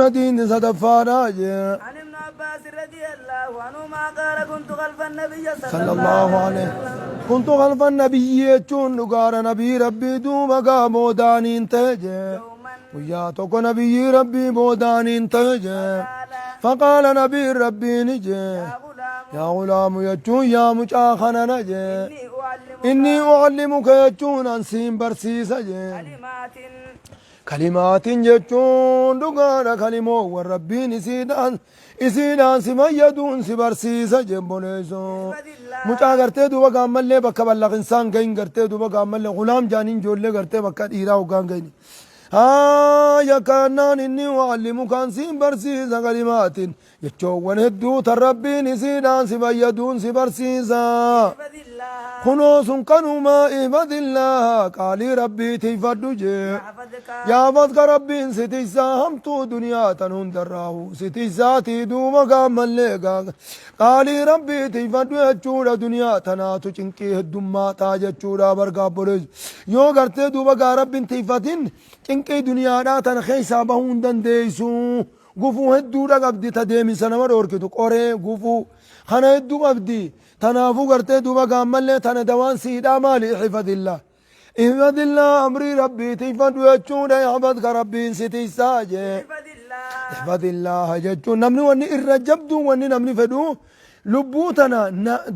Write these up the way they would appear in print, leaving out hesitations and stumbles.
Hadiisni sadaffaadha jee. عن ابن عباس رضي الله عنهما قال كنت خلف النبي صلى صلى الله الله عليه عليه وسلم. كنت خلف النبي jechuun dhugaadha nabii rabbii duuba gaa boodaaniin ta'e jee. يوما Guyyaa tokko nabiyyi rabbii boodaaniin ta'e jee. قال Faqaala nabiin rabbiin jee. يا غلام Yaa gulaamu jechuun yaa mucaa kanana jee. إني أعلمك Inni ucallimuka jechuun an siin barsiisa jee. كلمات Kalimaatiin jechuun dhugaadha kalimoowwan rabbiin isiidhaan si fayyaduun si barsiisa jebboleessoo. احفظ الله Mucaa gartee duuba gaammallee bakka ballaqinsaan gahin gartee duuba gaammallee gulaam jaaniin ijoollee gartee bakka dhiiraa hoggaan gahini. Haa yakkaannaan inni ucallimukaan siin barsiisa kalimaatiin jechoowwan hedduu tan rabbiin isiidhaan si fayyaduun si barsiisa. احفظ الله Kunoo sun kanumaa ihfadillaa qaalii rabbii tiifadhu jee. يحفظك Yaafadka rabbiin si tiksaa hamtuu duniyaa tan hundarraahu si tiksaatii duuba gaammallee qaalii rabbii tiifadhu jechuudha duniyaa tanaatu cinqii heddummaataa jechuudha bargaabboleessu. Yoo gartee duuba gaa rabbiin tiifatin cinqii duniyaadhaa tana keessaa bahuu hin dandeessu. Gufuu hedduudha qabdi ta deemisa nama dhoorkitu qoree gufuu kana hedduu qabdi. Tanaafuu gartee duuba gaammallee tana dawaan siidhaa maali ihfadillah. Ihfadillah amrii rabbii tiifadhu jechuudha ihfadka rabbiin si tiksaa jee. احفظ الله Ihfadillah jechuun namni wanni irra jabduu wanni namni fedhu lubbuu tana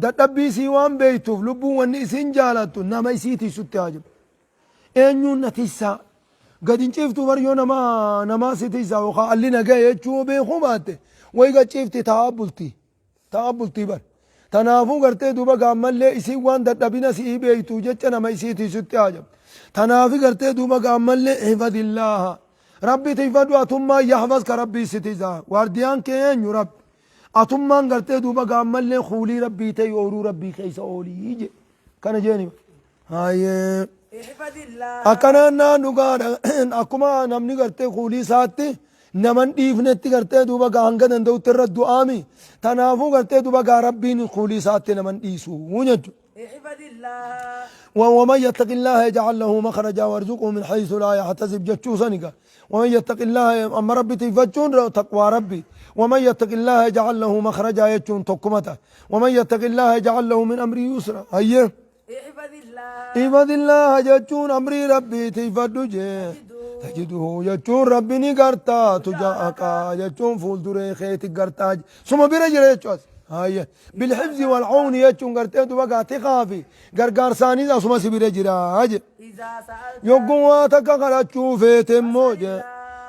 dadhabbii isii waan beektuuf lubbuun wanni isiin jaalattu nama isii tiksutti haa jiru. Eenyuun na tiksaa gad hin ciiftu bar yoo nama namaa si tiksaa yookaan alli na gahe jechuu beekuu baatte wayi gad ciifti taa'aa bulti taa'aa bultii bar. Tanaafuu gartee duuba gaammallee isiin waan dadhabina si'ii beektu jecha nama isii tiksutti haa jiru. Tanaafi gartee duuba gaammallee ihfadillaha. Rabbi tiifadhu atummaan yahfazka rabbii si tiksaa. Waardiyaan kee eenyu rabbi. Atummaan gartee duuba gaammallee kuulii rabbii ta'e ooluu rabbii keessa oolii je. Kana jeeni. Haayee. احفظ الله Akkanaan naan dhugaadha. Akkuma namni gartee kuulii isaatti naman dhiifnetti gartee duuba gaa hanga danda'utti irra du'aami. Tanaafuu gartee duuba gaa rabbiin kuulii isaatti naman dhiisu jechuudha. احفظ الله ومن يتق الله يجعل له مخرجا ويرزقه من حيث لا يحتسب جتشو سنقا. ومن يتق الله أما ربي تفتشون تقوى ربي ومن يتق الله يجعل له مخرجا يجون تقمته ومن يتق الله يجعل له من أمره يسرا. هيا احفظ الله احفظ الله جتشون أمري ربي تفتشو تجده جتشون ربي نقرتا تجاءك جتشون فول دري خيتك قرتا ثم برجل يجوز هيا بالحفظ والعون يجون قرتين بقى تخافي غرغار ساني ثم سبير جراج إذا سألت yogguu waa takka kadhachuu feete immoo jee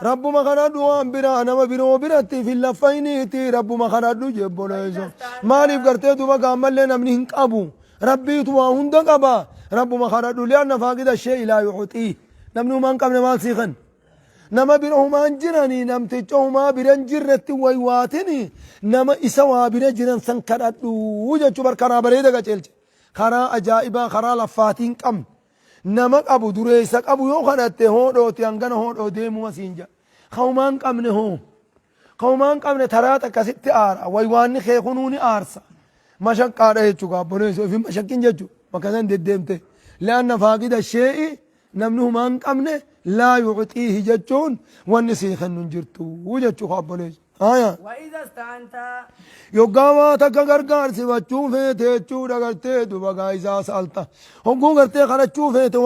rabbuma kadhadhu waan biraa nama biroo biratti fi laffayniiti rabbuma kadhadhu jebboleessu maaliif gartee duuba gaammallee namni hin qabu rabbiitu waa hunda qaba rabbuma kadhadhu lianna faaqida shee laa yucxii namni humaa hin qabne maal sii kan nama bira humaan jiranii namticha humaa bira hin jirretti waywaatini nama isa waa bira jiran san kadhadhu jechuu bar karaa bareeda qaceelche karaa ajaa'ibaa karaa laffaatiin qabne nama qabu dureessa qabu yoo kadhatte hoodhooti hangana hoodhoo deemuma siin jedha ka humaan qabne hoo ka humaan qabne taraa takkasitti aara waywaanni kee kunuu ni aarsa mashaqqaadha jechuu gaabboleessu ifin mashakkin jechuu bakka san deddeemte li'anna faaqida shee'i namni humaan qabne laa yucxiihi jechuun wanni sii kennu hin jirtu jechuu gaabboleessu haya. وإذا استعنت Yoggaa waa takka gargaarsifachuu feete jechuudha gartee duba gaa isaa sa'alta. Hogguu gartee kadhachuu feete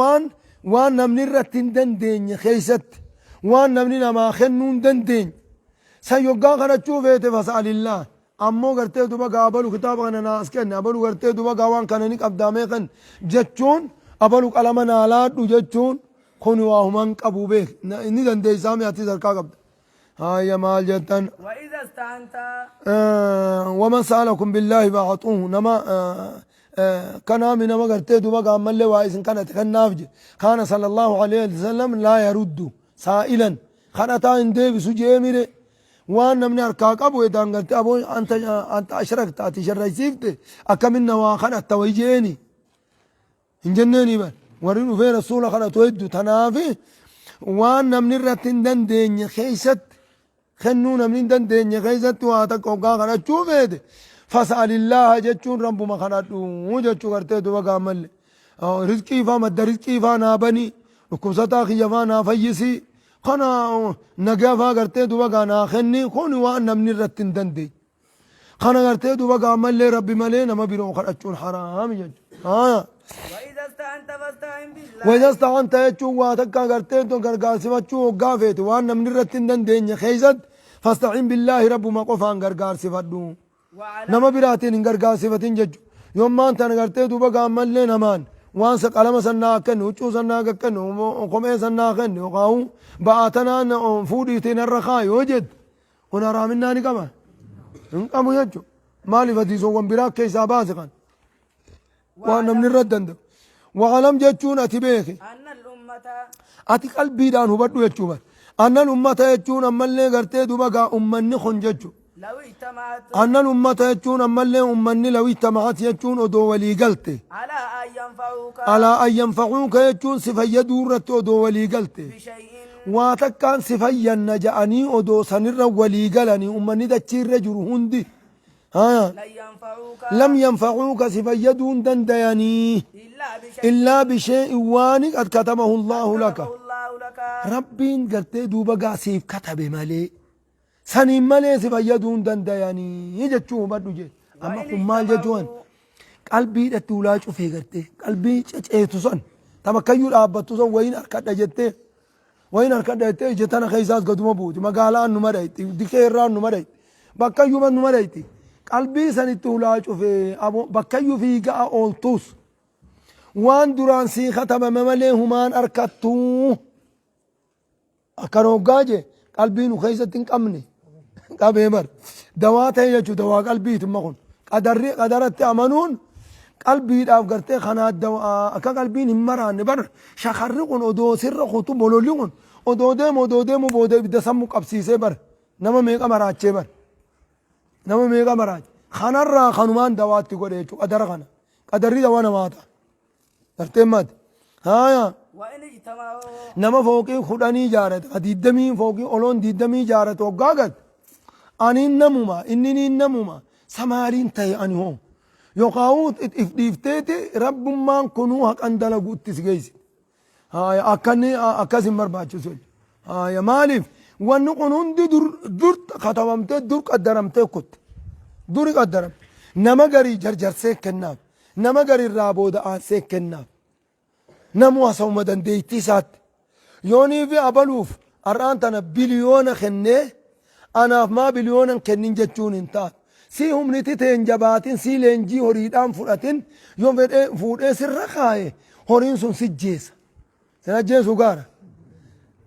waan namni irratti hin dandeenye keessatti waan namni namaa kennuu hin dandeenye. San yoggaa kadhachuu feete fasa'alillah. Ammoo gartee duba gaa abalu kitaaba kana naa as kenne abalu gartee duba gaa waan kana ni qabdaamee kan jechuun abalu qalama naa laadhu jechuun kun waa humaan qabu beek inni dandeessaa mi ati harkaa qabda. Haayya maal jettan. وإذا استعنت ومن سألكم بالله فأعطوه نما كان من ما قرتي دوبا قام ملي وايسن كانت كنافج كان صلى الله عليه وسلم لا يرد سائلا خنتا اندي بسجيمره waan namni harkaa qabu edaan gartee aboo anta ashrakta ati sharraysiifte akkaminna waa kadhatta wayi jeeni hin jenneeni bar warri dhufee rasuula kadhatu hedduu tanaafi waan namni irratti hin dandeenye keessatti kennuu namni hin dandeenye keessatti waa takka hoggaa kadhachuu feete fas'alillaha jechuun rabbuma kadhadhu jechuu gartee duba gaammalle rizqii faa madda rizqii faa naa banii dhukkubsataa kiyya faa naa fayyisii Kana nagaa faa gartee duba gaa naa kenni kun waan namni irratti hin dandeenye. Kana gartee duba gaa ammallee Rabbi malee nama biroo kadhachuun haraami jechuudha. وإذا استعنت فاستعن بالله. وإذا استعنت jechuun waa takka gartee tun gargaarsifachuu hoggaa feete waan namni irratti hin dandeenye keessatti فاستعن بالله Rabbuma qofaan gargaarsifadhu. وعلى Nama biraatiin hin gargaarsifatin jechuudha. Yommaan tana gartee duuba gaammallee namaan waan sa qalama sannaa kennu, huccuu sannaa kennu, kophee sannaa kennu, yookaan ba'aa tanaan fuudhiitiin irra kaa yoo jettu kun haraaminaa ni qaba. Hin qabu jechuudha. Maaliif hadiisowwan biraa keessaa baase kan waan namni irra danda'u. واعلم jechuun ati beeki. أن الأمة Ati qalbiidhaan hubadhu jechuu bar. أن الأمة jechuun ammallee gartee duuba gaa ummanni kun jechuudha. لو اجتمعت أن الأمة jechuun ammallee ummanni لو اجتمعت jechuun odoo walii galte. على أن ينفعوك على أن ينفعوك jechuun si fayyaduu irratti odoo walii galte. بشيء Waa takkaan si fayyanna ja'anii odoo sanirra walii galanii ummanni dachiirra jiru hundi. Haa. لن ينفعوك لم ينفعوك si fayyaduu hin dandayanii. إلا بشيء إلا بشيء waan قد كتبه الله لك. كتبه الله لك. Rabbiin gartee duuba gaa siif katabe malee. Saniin malee si fayyaduu hin dandayanii jechuu hubadhu jee. Amma kun maal jechuun qalbiidhatti ulaa cufee gartee qalbii ceceetu san tabakkayyuu dhaabbattu san wayiin harkadha jettee wayiin harkadha jettee ija tana keessaas gaduma buuti magaalaan numa dhayti dikee irraan numa dhayti bakkayyuu numa dhayti qalbii sanitti ulaa cufee bakkayyuu fiigaa ooltus waan duraan sii katabame malee humaan harkattuu akkan hoggaa jee qalbii nu keessatti hin qabne qabee bar dawaa ta'e jechuudha. Dawaa qalbiiti imma kun qadarri qadaratti amanuun qalbiidhaaf gartee kanaa dawaa akka qalbiin hin maraanne bar. Shakarri kun odoo sirra kutu, bololli kun odoo deemu odoo deemu booda ibidda sammuu qabsiisee bar nama meeqa maraachee bar nama meeqa maraache. Kanarraa kanumaan dawaatti godhe jechuudha. Qadara kana qadarri dawaa namaa ta'a gartee maati haaya. وإن اجتمعوا Nama fooqii 10 ijaarate ka 20 fooqii oloon 20 ijaarate hoggaa gad aniin namuma inni niin namuma samaariin ta'e ani hoo yookaan if dhiifteeti rabbummaan kunuu haqan dalagu itti si geessi. Haaya, akkanni akkas hin barbaachisu. Haaya, maaliif wanni kun hundi dur dur katabamtee dur qaddaramtee kutte duri qaddaramte. Nama garii jarjarsee kennaaf, nama garii irraa booda aansee kennaaf, namu hasawuma dandeettii isaatti yoonii fi abaluuf har'aan tana biliyoona kennee anaaf maa biliyoona hin kennin jechuun hin taatu. Si humniti teen jabaatin, si leenjii horiidhaan fudhatin, yoo fedhee fuudhee sirra kaaye horiin sun si jeesa sin ajjeesu gaara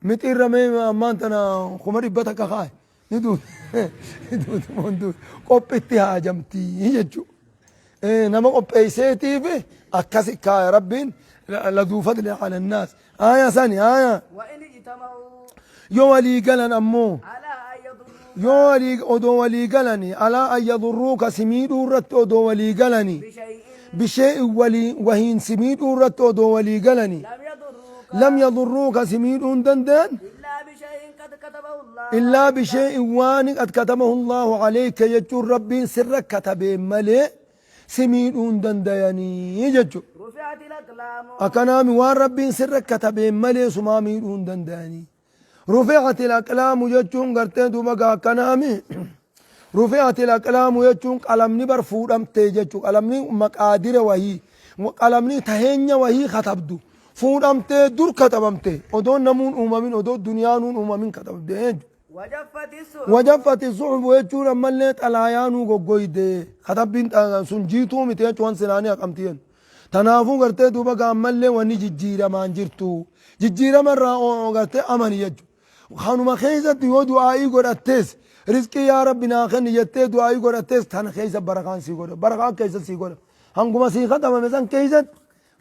mixiirra mee ammaan tana 100,000 kaaye ni duuti ni duuti moon qophitti haajamtii jechuudha. Nama qopheesseetiif akkasi kaaya Rabbiin لذو فضل على الناس. Aya sani aya. وإن اجتمعوا Yoo walii galan ammoo على أن يضروك yoo walii odoo walii galani على أن يضروك si miidhuu irratti odoo walii galani بشيء بشيء walii wahiin si miidhuu irratti odoo walii galani لم يضروك لم يضروك si miidhuu hin danda'an إلا بشيء قد كتبه الله إلا بشيء waan قد كتبه الله عليك jechuun Rabbiin sirra katabee malee si miidhuu hin dandayanii jechuudha. رفعت الأقلام. Akkanaami waan Rabbiin sirra katabee malee sumaa miidhuu hin dandayanii. رفعت الأقلام jechuun gartee duuba gaa akkanaami. رفعت الأقلام jechuun qalamni bar fuudhamtee jechuudha. Qalamni maqaadira wahii qalamni taheenya wahii katabdu fuudhamtee dur katabamte odoo namuun uumamin odoo duniyaanuun uumamin katabde jechuudha. وجفت الصحف. وجفت الصحف jechuun ammallee xalaayaanuu goggoyde katabbiin sun jiituu miti jechuun waan silaanii haqamtiyen. Tanaafuu gartee duuba gaa ammallee wanni jijjiiramaan jirtu jijjiirama irraa gartee amani jechuudha. Kanuma keessatti yoo du'aa'ii godhattees rizqii yaa Rabbi naa kenni jettee du'aa'ii godhattees tana keessa barakaan sii godha, barakaan keessa sii godha. Hanguma sii katabame san keessatti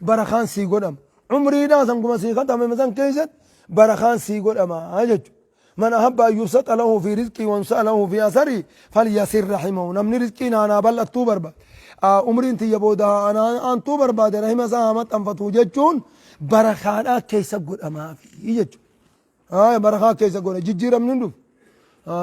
barakaan sii godhama. Umriidhaas hanguma sii katabame san keessatti barakaan sii godhama jechuudha. من أحب أن يبسط له في رزقه وينسأ له في أثره فليصل رحمه. Namni rizqiin aanaa bal'attuu barbaade, umriin tiyya booda aantuu barbaade, rahima isaa haa maxxanfatu jechuun barakaadhaa keessa godhamaafi jechuudha. Barakaa keessa godha jijjiiramni hin dhufu.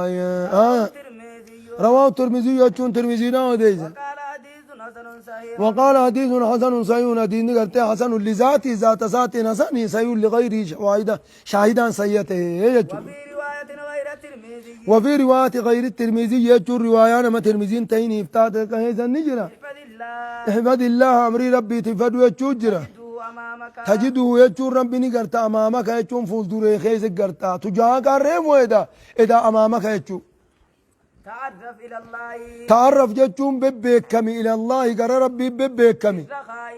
الترمذي. رواه الترمذي jechuun Tirmiziidhaan odeesse. وقال حديث حسن. صحيح. وقال حديث حسن صحيح، حديث قرتي حسن لذاته، ذات ذات حسن، صحيح لغيره شواهد شاهدان سيئته يجو. وفي رواية غير الترمذي. وفي رواية غير الترمذي يجو رواية ما ترمذين تين افتاد كهيزا نجرا. احفظ الله. احفظ الله أمري ربي تفدو يجو جرا. تجده أمامك. تجده يجو ربي نقرت أمامك يجو فول دوري خيز قرتا تجاك الريم وإذا إذا أمامك يجو. تعرف إلى الله. تعرف جتون ببيكمي إلى الله قرى ربي ببيكمي. الرخاء.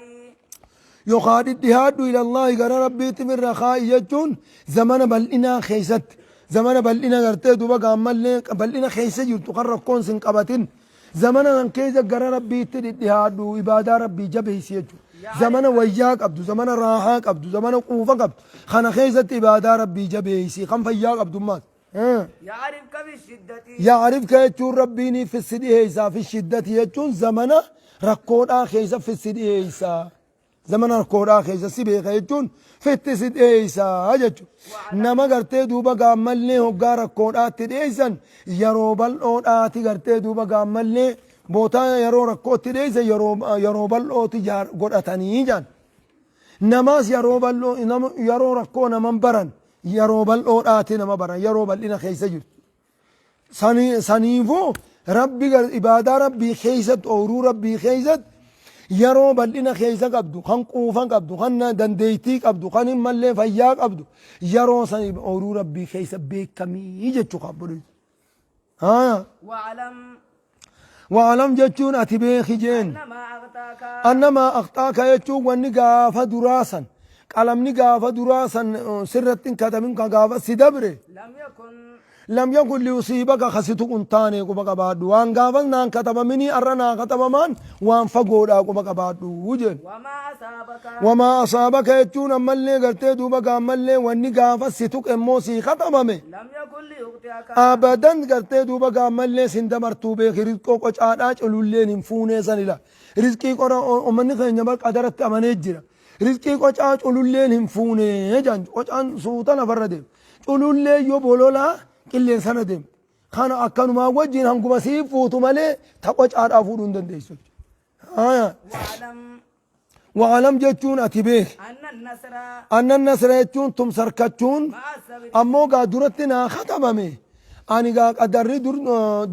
يقاد الدهاد إلى الله قرى ربي تمر رخاء جتون زمن بل إنا خيست زمن بل إنا قرتي دوبا عمل بل إنا خيست جرت قرر كون سن قبتين زمن أن كيز قرى ربي تد الدهاد عبادة ربي جبه سيجو زمن وياك عبد زمن راحاك عبد زمن قوفك عبد خنا خيست عبادة ربي جبه سي خم فياك عبد ما يعرفك في الشدة. يعرفك يجون ربيني في السدي هيسا في الشدة يجون زمن ركودا خيسا في السدي هيسا زمن ركودا خيسا سبيخ يجون في السدي هيسا يجون نما قرتي دوبا قاملني هقا ركودا تديسن يرو بلودا تقرتي دوبا قاملني بوتا يرو ركو تديسن يرو بلو تجار قرأتني جان نماز يرو بلو يرو ركو نمن برن يرو بلو آتي نما برن يرو بلنا خيسا جرت سنيفو ربي عبادة ربي خيست أورو ربي خيست يرو بلنا خيسا قبدو خن قوفا قبدو خن دنديتي قبدو خن ملي فيا قبدو يرو سنيف أورو ربي خيسا بكمي جتشو قبلو. ها. وعلم. وعلم جتشون أتبيخ جين. أنما أغطاك. أنما أغطاك يجتشون ونقاف دراسا قلم نقاف دراسا سرت كتمين كقاف سدبري. لم يكن. لم يكن ليصيبك خسيتك انتاني قبك بعد وان قافل نان كتب مني أرنا كتب من وان فقود قبك بعد وجن. وما أصابك. وما أصابك يجون أما اللي قلت دوبك أما اللي واني قافل ستك أموسي كتب مي. لم يكن ليخطئك. أبدا قلت دوبك أما اللي سندمرتو بك رزقك وشعراج قلوا لي نفوني سنلا رزقي قرأ أمني خين جبر قدرت أمني جرا رزقي وشعراج قلوا لي نفوني جان وشعان سوطنا فردي قلوا لي يبولولا قلين سندم خانا أكانوا ما وجهين هم قبسي فوتوا مالي تقوش عاد أفورون دنديسو. وعلم. وعلم جتون أتبيه. أن النصر. أن النصر جتون تم سركتون. مع الصبر. أمو قادرتنا ختمامي. أني قادري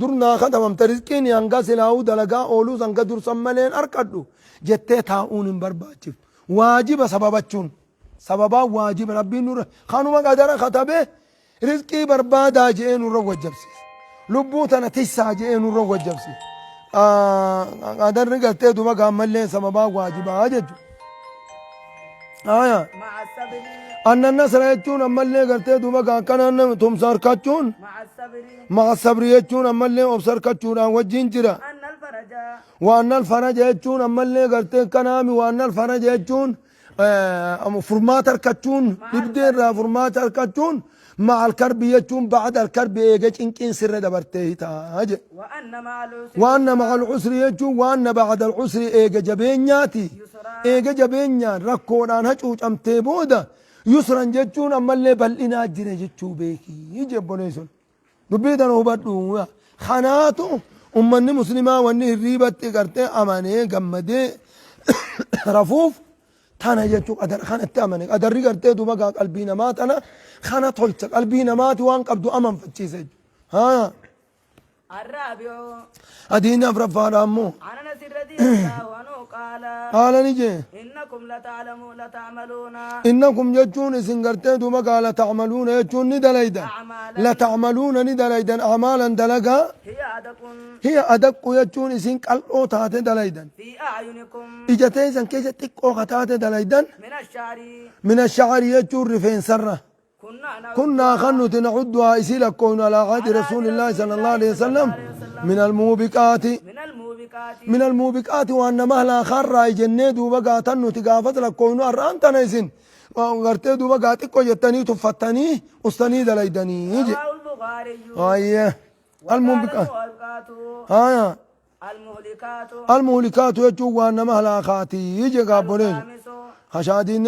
درنا ختمام ترزقيني أنقا سلاو دلقا أولوز أنقا در سمالين أركدو. جتة تاون برباجب. واجب سببتون. سببا واجب ربي نور. خانو ما قادر ختمه. رزقي بربادا جئين ورو وجبسي. لبوتنا تسع جئين ورو وجبسي. قادر رجعت دوما قام لين سببا واجب أجد. آية. مع الصبر. أن النصر يجون أما اللي قلت دوما قام كان أن تم صار كاتون. مع الصبر. مع الصبر يجون أما اللي أبصر كاتون أن وجين جرا. أن الفرج. وأن الفرج يجون أما اللي قلت كنامي وأن الفرج يجون. أم فرماتر كاتون. يبدر فرماتر كاتون. مع الكرب يجون بعد الكرب يجي إنك سر دبرته تاج. وأن مع العسر. وأن مع العسر يجون وأن بعد العسر إيجا جبينياتي. يسرا. إيجا جبينيا ركون أنا هجوج أم تبودا. يسرا يجون أما اللي بل إنا جري يجوا بيكي يجي بنيسون. دبيتنا هو بدو خاناتو أمني مسلمة وأني الريبة تقرت أماني جمدي رفوف. تانا يجوا قدر خانة تأمني قدر رجعت دوبا قلبي نمات أنا خانة طلت قلبي نمات وان قبضو أمام فتشي ها. الرابع. أدينا فرفان أمو. عن أنس رضي الله عنه قال. قال نجي. إنكم لتعلمون لتعملون. إنكم يجون سنجرتين دوبا قال تعملون يجون ندليدا. أعمالا. لتعملون ندليدا أعمالا دلقا. هي أدق. هي أدق يجون سن قلقو تاتي دليدا. في أعينكم. إجتين سن كيسة تقو تاتي دليدا. من الشعر. من الشعر يجون رفين سرة. كنا نعدها. كنا خنوت نعدها إسيلا كون على عهد رسول الله صلى الله عليه وسلم من الموبقات. من الموبقات. من الموبقات وأن مهلا خرا جنة دوبا تنو تقافت لك كون أران تنيسن. وغرتي دوبا تكو جتني تفتني أستني دليدني. رواه البخاري. أيه. وقال الموبقات. الموبقات. المهلكات. المهلكات يجوا وأن مهلا خاتي يجي قابلين. الخامس. خشادين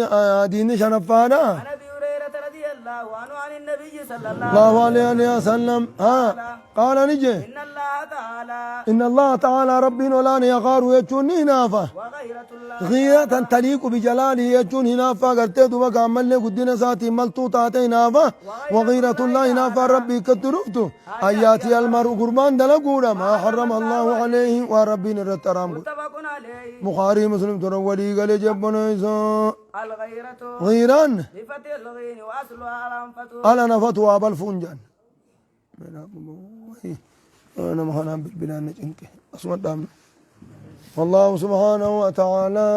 دين شنفانا. عن أبي هريرة رضي الله الله عنه عن النبي صلى الله الله عليه وسلم ها قال نجي إن الله تعالى إن الله تعالى ربنا لا يغار يجون هنافة وغيرة الله غيرة تليق بجلاله يجون هنافة قرتي دوبا كامل قدنا ساتي ملتو تاتي هنافة وغيرة الله هنافة ربي كترفته آياتي المرء قربان دلقونا ما حرم الله عليه وربي نرترام متفق عليه بخاري مسلم ترولي قال جبنا الغيرة غيران بفتح الغين وأصلها الأنفة على نفتوا بالفنجان أنا ما أنا بالبلاد نجنك أصمت والله سبحانه وتعالى.